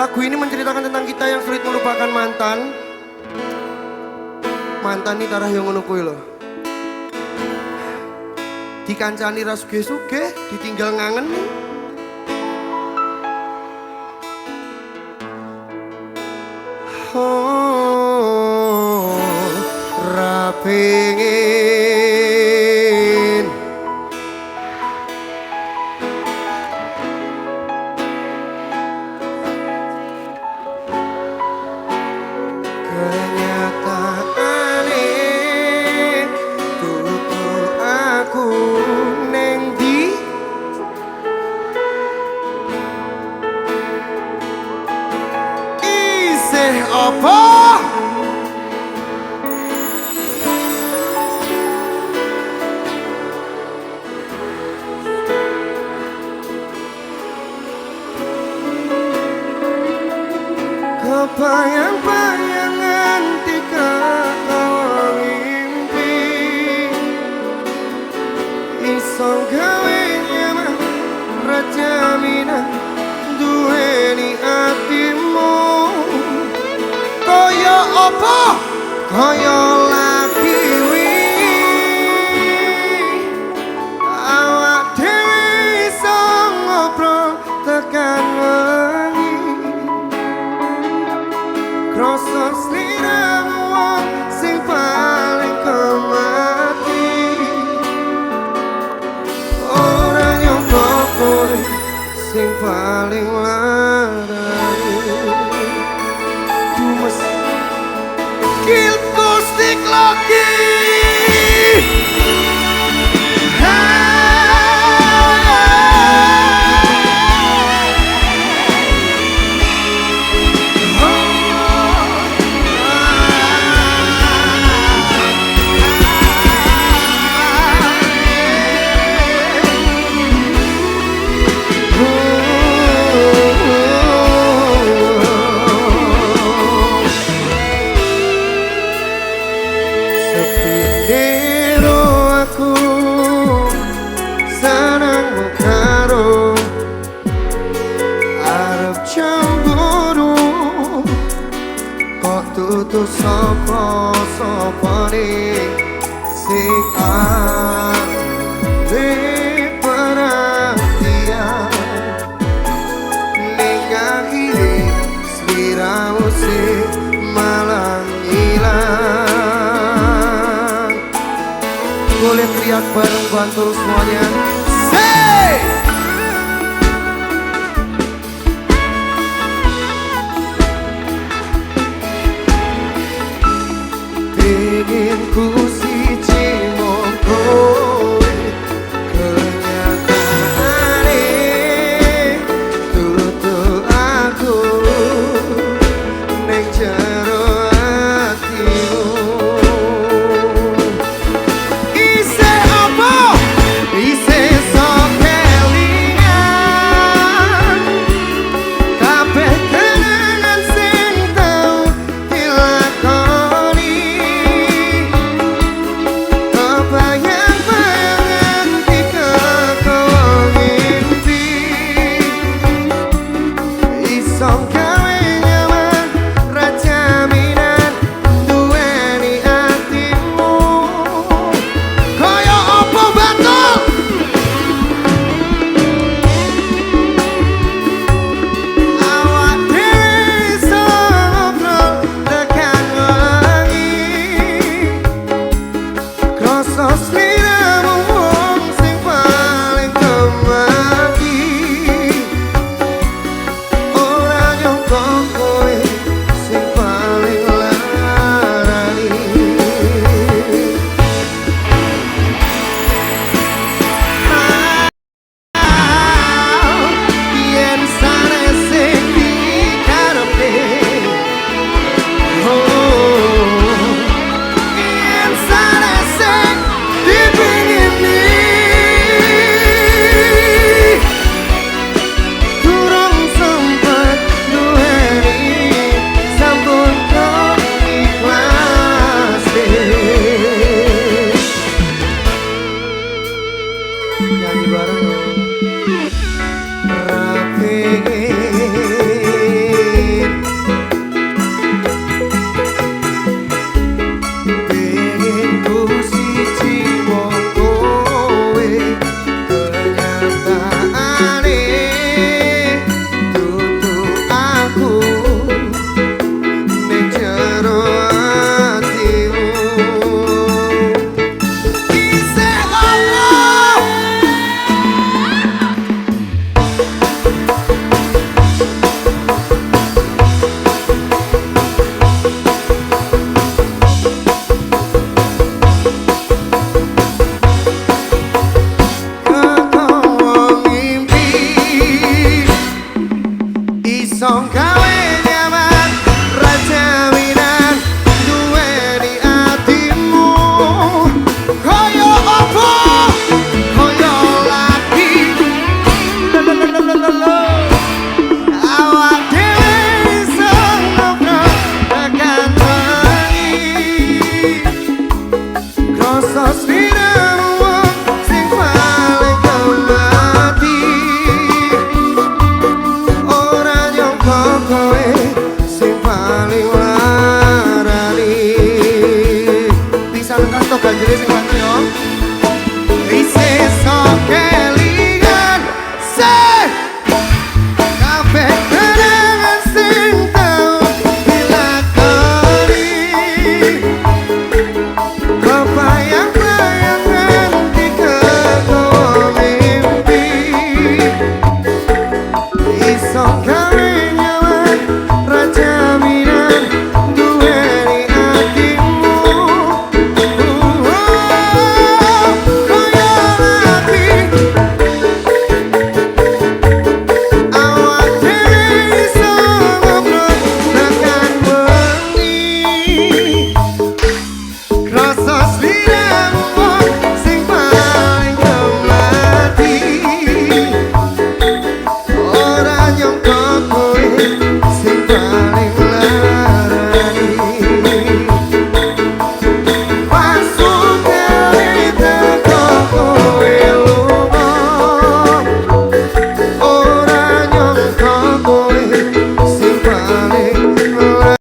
Lagu ini menceritakan tentang kita yang sulit melupakan mantan. Mantan ini tarah yang ngono kuwi lho. Dikancani ra sugih-sugih, ditinggal ngangeni. Oh, ra pengin kenyataane tutu aku neng di isih apa kebayang-bayangan tika kau mimpi iso gawe nyaman ra jaminan duweni atimu kaya apa kaya lagi wingi awak dhewe iso ngobrol tekan wengi kroso sliramu wong sing paling kemati ora nyangka kowe sing paling larani dumes Kilpostik lagi. Sepiniro aku senang karo arep cemburu kok tutu sapa sopane sing awe perhatian ning akhire sliramu sing malah ilang. Boleh teriak bareng Bantul semuanya. Say! Pingin ku siji mung kowe kenyataane tutu aku ning jero atimu. Isih apa? Isih sok kelingan kabeh kenangan sing tau dilakoni kebayang-bayangan tika kau mimpi iso gawe nyaman ra jaminan duweni atimu kaya apa Bantul. Awak dhewe iso ngobrol tekan wengi kroso sliramu wong sing paling kemati ora nyangka Iso gawe nyaman ra jaminan duweni atimu. Kaya apa, kaya lagi lo awak dhewe iso ngobrol tekan wengi. Kroso sliramu wong sing paling kemati. Ora nyangka kowe sing paling larani. Bisa lekas to ganjile sing banter yo. Isih sok kelingan se kabeh kenangan sing tau dilakoni. Kebayang-bayang nganti kegawa mimpi. Iso gawe nyaman ra jaminan duweni atimu. Kaya lagi awak dhewe iso ngobrol tekan wengi. Kroso sliramu wong sing paling kemati. Ora nyangka kowe sing paling larani. Pas kali teko kowe lunga. Ora nyangka kowe sing paling larani.